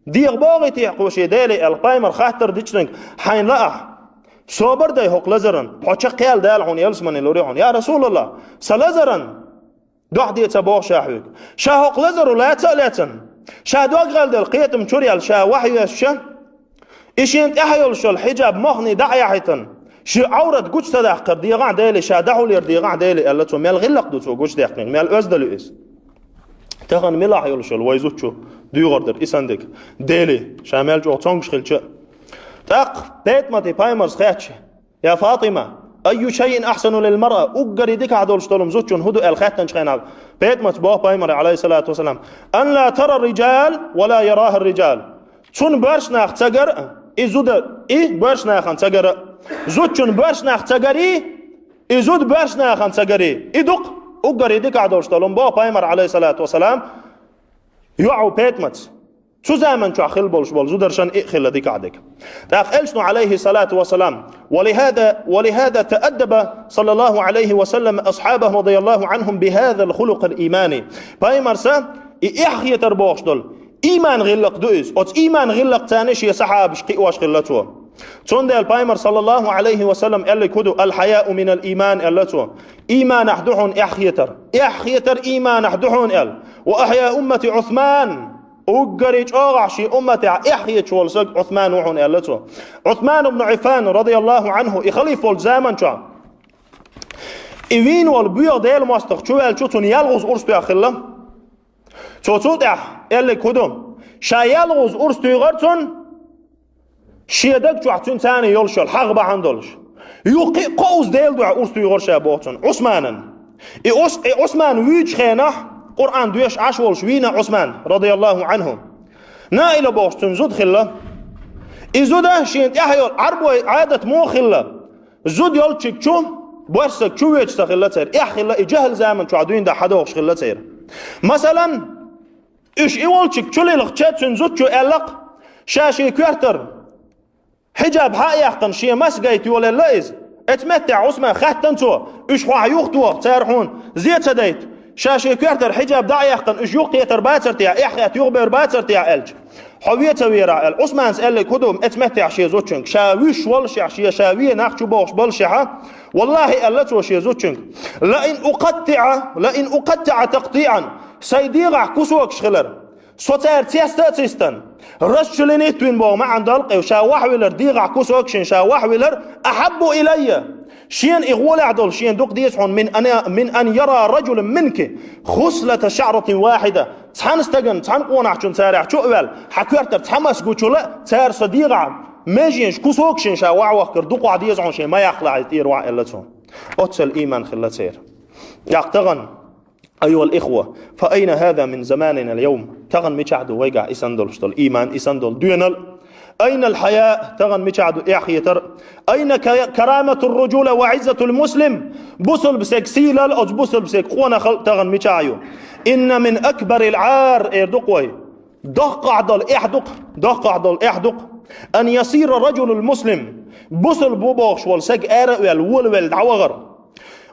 дегӀ богӀийтехьа кхо шен Деле аьлла, пайхамар хаттар дичнарг хьайна лаахь. Собар дай хӀокху лазаран, хьо чекхъяла Дала хьуна ялсамани лур ю хьуна. Я Расулаллах, сан лазаран доӀа де ца боху ша хьоьга? Ша хӀокху лазаро лаца а лаьцна, ша дог гӀелделла кхетам чуьра яьлла, ша вахьа йоьссича, и шена тӀехь йолуш йолу хьиджаб мохний дӀа а яхьийтина, шен Ӏаврат гучу ца даккхара дегӀахь Деле, ша дӀахьулъяра дегӀахь Деле, аьлла цо. Мел гӀиллакх ду цо гучу даьккхинарг, мел оьздалла ю иза. Тахана милахь йолуш йолу вай зудчо дуьйгӀур дара и санна дерг? Деле, ша мел чӀогӀа цомгуш хилча а. ТӀаккха ПетӀамате пайхамарс хаьттича: «Я Фатима, айю шайин ахьсану лил маръа?» Уггаре дикахь долуш долу хӀума зудчун хӀун ду аьлла хаьттинчу хенахь, ПетӀамас боху пайхамаре, Ӏалайхи салату ва салам: «Ан ла тара ар-риджал ва ла ярахар-риджал». Цунна боьрша нах ца гара а, и зуда, и боьрша нахана ца гара а. Зудчун боьрша нах ца гарий, и зуда боьрша нахана ца гарий, и ду-кх уггаре дикахь долуш долу хӀума, боху пайхамар, Ӏалайхи салату ва салам, йоӀа ПетӀамас. Цу заман чохь хилла болуш болу зударшан и а хилла дикахь дерг. ТӀаккха Элчано, Ӏалайхи салату ва салам: «Ва лихада, ва лихада тааддаба, саллаллаху Ӏалайхи ва саллам, асхьабаху, радияллаху Ӏанхум, бихадал хулукъил иймани». Пайхамарса и эхь хетар бохуш долу ийман гӀиллакх ду иза. Оцу ийман гӀиллакхца шен сахьабаш кхиош хилла цо. Цундела пайхамар, саллаллаху Ӏалайхи ва саллам, аьллиг хӀун ду? «Аль-хьаяу минал ийман», аьлла цо. Ийманахь ду хьуна эхь хетар. Эхь хетар ийманахь ду хьуна аьлла. «Ва ахья уммати Ӏусман». Уггаре чӀогӀахь шен умматехь эхь хеташ волу саг Ӏусман ву хьуна аьлла цо. Ӏусман ибн Ӏаффан, радияллаху Ӏанху, и халифа волчу заман чохь, и вийна волу боьха Делан мостагӀа чуваьлча, цунна ялхаза урс тоьхна хилла. Цо цул тӀаьхьа аьллиг хӀун ду? Ша ялхаза урс туьйхира цунна, шен даг чохь цуьнан царна йолуш йолу хьагӀ бахьана долуш. Юха кхин а кхузза Делан дуьхьа урс туьйхира ша боху цунна, Ӏусманан. И Ӏус-, и Ӏусман вуьйчу хенахь, Къуръан доьшуш Ӏаш волуш вийна Ӏусман, радияллаху Ӏанху. Наила бохуш цуьнан зуда хилла. И зуда шена тӀехь йолу Ӏарбойн Ӏадат муха хилла? Зуда йолчиг чу, боьрша саг чу воьдуш ца хилла церан. Эхь хилла и жахӀил заман чохь дуьйна дӀа хьадохуш хилла церан. Масалан, уьш и волчиг чу лилхча, цуьнан зудчо аьлла-кх, ша шен коьртара хьиджаб хьа а яьккхина, шен мас гайта йолаелла иза. Оцу меттехь Ӏусман хаьттина цо: «Уьш хьо юхатоха, цара хьуна зе ца дайта? Ша шен коьртара хьиджаб дӀа а яьккхина, уьш юхакхетар бацара техьа, эхь хетта юхабер бацара техьа?» аьлча. «Хьо ве ца верахь», аьлла. Ӏусманас аьллиг хӀун ду оцу меттехь шен зудчуьнга? Ша вуьйш воллушехь, шен ша вен нах чу бохуш боллушехь, валлахӀи, аьлла цо шен зудчуьнга, «ла ин укъаттиӀа, ла ин укъаттиӀа такътиӀан», сайн дегӀахь кусокаш хилар, Со цара цеста а ца йистан, расчленить вина боху маьӀна долу-кх и, ша вахьвелар, дегӀахь кусок шен ша вахьвелар, ахьаббу илаййа. Шена и гӀолехь долу, шена дукха деза хьуна, мин ан, мин ан яра раджулун минки хуслата шаъратин вахьида. Цхьана стагана, цхьана къонахчун царах чу а ваьлла, хьан коьртара цхьа мас гучула а, цара со дегӀахь меженаш кусок шен ша вахьвахкар дукхахь деза хьуна шен ма яхлахь иза тӀера вахь, аьлла цо. Оццул ийман хилла церан. ТӀаккха тахана, أيها الإخوة، فأين هذا من زماننا اليوم؟ Тахана мичахь ду вайгахь и санна долуш долу ийман, и санна долу доьналла? أين الحياء؟ Тахана мичахь ду эхь хетар? أين ك-، كرامة الرجولة وعزة المسلم؟ Бусалба стеган сийлалла, оцу бусалба стеган къонахалла тахана мичахь ю? إن من أكبر العار, эр ду-кх вай. Доккхахь долу эхь ду-кх, доккхахь долу эхь ду-кх. أن يصير الرجل المسلم, бусалба ву бохуш волу стаг ара а ваьлла, волавелла дӀавахар.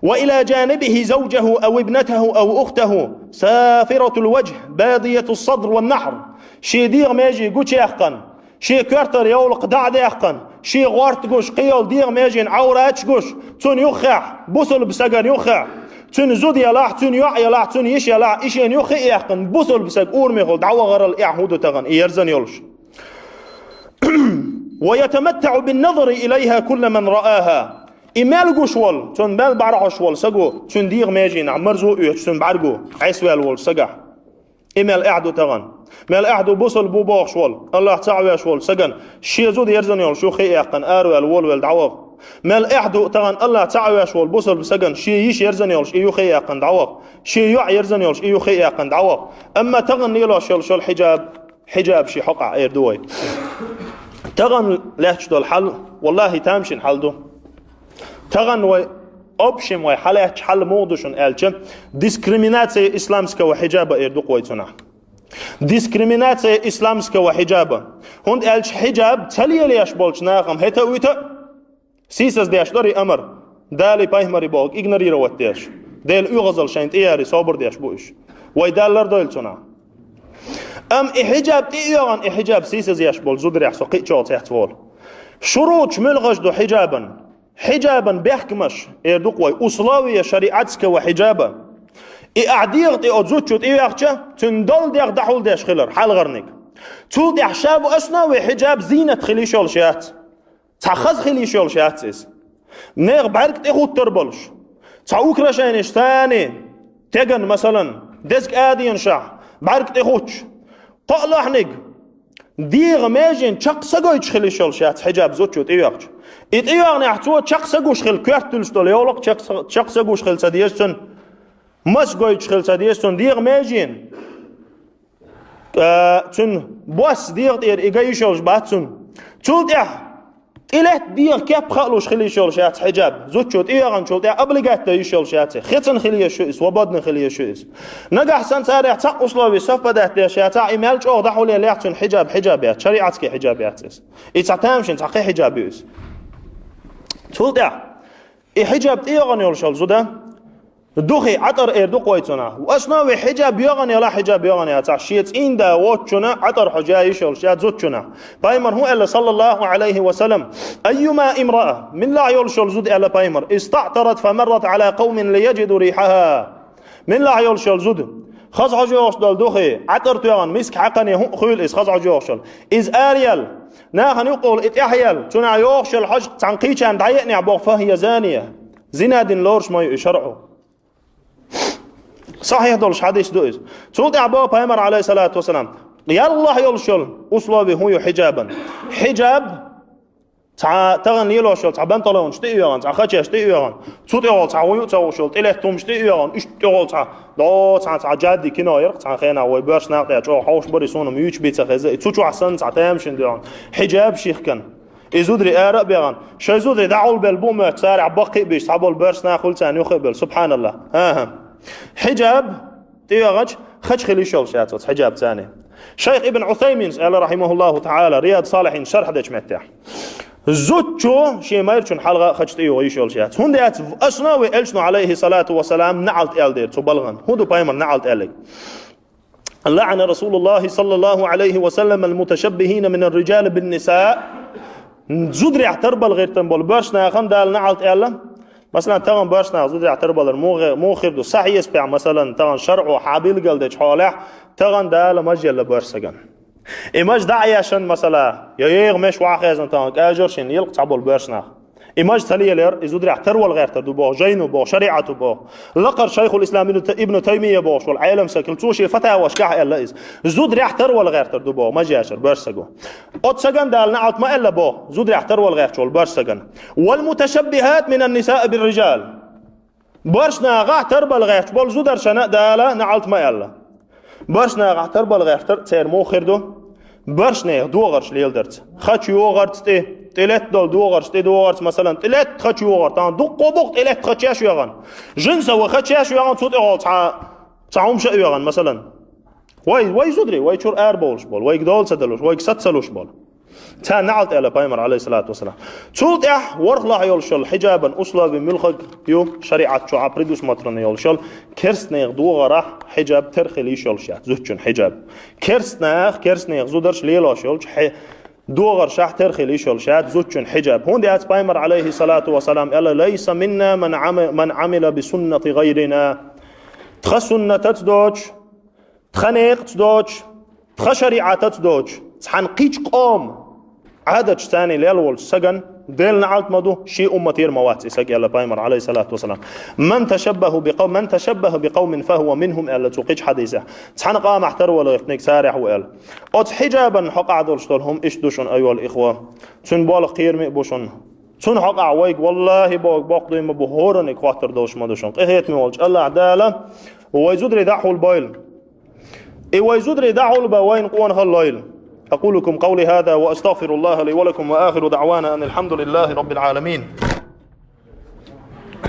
وإلى جانبه زوجه أو ابنته أو أخته سافرة الوجه بيضاء الصدر والنحر. Шен дегӀан меже гучуяьккхина, шен коьртара йовлакх дӀа а даьккхина, шен гӀорта гуш, кхин йолу дегӀан меженан Ӏавраташ гуш, цунна юххехь, бусалба стагана юххехь, цуьнан зуда ялахь, цуьнан йоӀ ялахь, цуьнан йиша ялахь, и шена юххе а яьккхина, бусалба стаг урамехула дӀавахарал эхь хӀун ду тахана, и ерзана йолуш? ويتمتع بالنظر إليها كل من رآها. И мел гуш волу, цунна мел бӀаьрхьаш волу стаг ву, цуьнан дегӀан меженахь марзо а оьцуш, цуьнан бӀаьрго Ӏесваьлла волчу стагахь. И мел эхь ду тахана? Мел эхь ду бусалба ву бохуш волу, АллахӀ цхьаъ веш волу стагана шен зуда ерзана йолуш юххе а яьккхина, араваьлла, волавелла дӀаваха? Мел эхь ду тахана АллахӀ цхьаъ веш волу бусалба стагана шен йиша ерзана йолуш и юххе а яьккхина дӀаваха? Шен йоӀ ерзана йолуш и юххе а яьккхина дӀаваха? Амма тахана лелош йолу шул хьиджаб, хьиджаб шен хьокъехь эр ду вай. Тахана лаьтташ долу хьал, валлахӀи, тамашийна хьал ду. Тахана вай, общем, вай хьалаьтташ хьал муха ду шуна аьлча, дискриминация исламского хьиджаба эр ду-кх вай цунах. Дискриминация исламского хьиджаба. ХӀунда аьлча хьиджаб ца лелош болчу нахам хӀета а вуьта а, сийсаз деш дара и амар, Дали пайхамари боху игнорировать деш. Делан оьгӀазалла шайна тӀеяри собар деш бу уьш. Вай Дала лардойла цунах. Амма и хьиджаб тӀеоьгӀан, и хьиджаб сийсаз еш болу зударехь со кхин а чӀогӀа цецволу. Шуруташ муьлхаш ду хьиджабан? Хьиджабан бехкамаш, эр ду-кх вай, условия шариатского хьиджаба. И ахь дегӀа тӀе оцу зудчо тӀеоьхча, цуьнан долу дегӀ дӀахьулдеш хилар, хьалхарниг. Цул тӀаьхьа ша бу основе хьиджаб зийнат хила йиш йолуш яц. Цхьа хаза хила йиш йолуш яц иза. Нехан бӀаьрг тӀехуттар болуш. Цхьа украшенеш царний, теган, масалан, деза кӀаденашахь, бӀаьрг тӀехуттуш. КхоалгӀаниг, дегӀан меженан чекх са гойтуш хила йиш йолуш яц хьиджаб зудчо тӀеоьхча. И тӀеоьгӀнехь цо чекх са гуш хила, коьрта дуьллуш долу йовлакх чекх са, чекх са гуш хила ца деза цуьнан. Мас гойтуш хила ца деза цуьнан дегӀан меженан. Э, цуьнан бос дегӀа тӀера и ган йиш йолуш бац цуьнан. Цул тӀаьхьа тӀелетта дегӀан кеп хаалуш хила йиш йолуш яц хьиджаб. Зудчо тӀеоьгӀанчул тӀаьхьа облегать дан йиш йолуш яц. Хецна хила еза шу иза, свободно хила еза шу иза. Нагахь санна царех цхьа условие совпадать деш яцахь, и мел чӀогӀа дӀахьулъеллехь, цуьнан хьиджаб хьиджаб яц, шариатский хьиджаб яц иза. И цхьа тамашийна, цхьа кхин хьиджаб ю иза. Цул тӀаьхьа и хьиджаб тӀеоьгӀан йолуш йолу зуда, духи, Ӏатар эр ду-кх вай цунах. Основе хьиджаб йоьгӀан ялахь, хьиджаб йоьгӀан яцахь, шен цӀийнда воцучунна Ӏатар хьожа йиш йолуш яц зудчунна. Пайхамар хӀун аьлла, саллаллаху Ӏалайхи ва саллам: «أيما امرأة», миллахь йолуш йолу зуда, аьлла пайхамар, «استعطرت فمرت على قوم ليجدوا ريحها». Миллахь йолуш йолу зуда, хаза хьожа йогӀуш долу духи, Ӏатар тоьгӀна, миска хьаькхна, хӀун а хуьйла иза, хаза хьожа йогӀуш йолу. Иза араяьлла, нахана юккъехула и тӀаьхьаелла, цунах йогӀуш йолу хьожа цхьана кхечарна дӀаеънехь, боху, «فهي زانية». Зина дина лоруш ма ю и шарӀо. Сахьихь долуш хьадис ду иза. Цул тӀаьхьа боху пайхамар, Ӏалайхиссалату вассалам, яллахь йолуш йолу условие хӀун ю хьиджабан? Хьиджаб цхьа тахана лелош йолу цхьа банталонаш тӀеоьгӀан, цхьа хачеш тӀеоьгӀан, цу тӀехула цхьа хӀун ю а ца хууш йолу тӀелеттамаш тӀеоьгӀан, иштта тӀехула цхьа, до, цхьа, цхьа джадди кино яра-кх цхьана хенахь, вай боьрша нах тӀе чӀогӀа хьовш бара и, суна-м юьйцуш бийца хезна, и цу чохь санна цхьа тамашийна доьгӀна хьиджаб шихкан. И зударий ара а бегӀан, шайн зударий дӀахьулбелла бу моьтту, царах баккхий а бийш, цхьаболу боьрша нах хуьлу царна юххе а белла. Субханаллах. ХӀан-хӀа. Хьиджаб тӀеоьгӀанча хача хила йиш йолуш яц оцу хьиджаб царна. Шайх Ибн Ӏусайминс аьлла, рахьимахуллаху таӀала, Рияд-салихьин шархь дечу меттехь: зудчо шен майрачун хьалха а хача тӀеоьгӀа йиш йолуш яц. ХӀунда яц? Основе элчано, Ӏалайхиссалату вассалам, наӀалт аьлла дера цу балгӀан. ХӀун ду пайхамар наӀалт аьлларг? «لعن رسول الله صلى الله عليه وسلم المتشبهين من الرجال بالنساء». Зударехь тарбала гӀиртина болу боьрша нахана Дала наӀалт аьлла. Масалан, тахана боьрша нах зударехь тарбалар муха, муха хир ду? Сахьехь пехь, масалан, тахана шарӀо хьан билгалдечу хьолехь, Тахана Дала маж елла боьрша сагана. И маж дӀа а ешан масала, я егӀа меш ваха хезна тахана, кӀажар шин елкъа цхьаболу боьрша нах. И маж ца лелар, и зударехь тарвала гӀертар ду боху, жайно боху, шариӀато боху. Лакхара Шайхул Ислам ибн Т-, ибн Таймия бохуш волу Ӏелам саг хилла, цо шен фатавашкахь аьлла иза. Зударехь тарвала гӀертар ду боху, маж ешар боьрша саго. Оцу сагана Дала наӀалт ма аьлла боху, зударехь тарвала гӀерташ волу боьрша сагана. «Вал муташаббихат минан нисаи бир рижал». Боьрша нахахь тарбала гӀерташ болу зударшна а Дала наӀалт ма аьлла. Боьрша нахахь тарбала гӀертар церан муха хир ду? Боьрша нехан догӀарш леладарца. Хача йогӀарца тӀе, тӀе летта долу догӀарш тӀе догӀарца, масалан, тӀе летта хача йогӀар, тахана дуккха а бу-кх тӀе летта хача еш йоьгӀан. Жин са вай хача еш йоьгӀан, цу тӀехула цхьа, цхьа хӀума ша а йоьгӀан, масалан. Вай, вай зударий, вай чуьра арабовлуш болу, вайга дола ца далуш, вайга саца ца луш болу. Царна наӀалт аьлла пайхамар, алейхиссалату вассалам. Цул тӀаьхьа ворхӀ лахь йолуш йолу хиджабан условий муьлхарг ю шариӀат чохь предусмотрено йолуш йолу, керстанех догӀарахь хиджаб тера хила йиш йолуш яц, зудчун хиджаб. Керстанах, керстанех зударш лелош йолчу хье-, догӀаршахь тера хила йиш йолуш яц зудчун хиджаб. ХӀунда аьлча пайхамар, алейхиссалату вассалам, аьлла: «Лайса минна ман ами-, ман амила би суннати гайрина». Тхан суннатаца доцуш, тхан некъаца доцуш, тхан шариӀатаца доцуш, цхьана кхечу къоман Ӏадаташ царний лелла волчу сагана Делан наӀалт ма ду, шен умматера ма вац и саг, аьлла пайхамар, алейхиссалату вассалам. «Ман ташаббаха би къав-, ман ташаббаха би къавмин фахува минхум», аьлла цу кхечу хьадисехь. Цхьана къамахь тарвала гӀиртинарг царех ву аьлла. Оцу хиджабан хьокъехь долуш долу хӀума иштта ду шуна, айхьа ихва. Цуьнан болх кхераме а бу шуна. Цунна хьокъехь вайга, валлахи, боху, боккха дуй ма бу, хӀоранниг хоттар долуш ма ду шуна. Къинхетаме волчу АллахӀ Дала вай зударий дӀахьулбойла. И вай зударий дӀахьулбан вайна къонахалла лойла. أقول لكم قولي هذا وأستغفر الله لي ولكم وآخر دعوانا أن الحمد لله رب العالمين.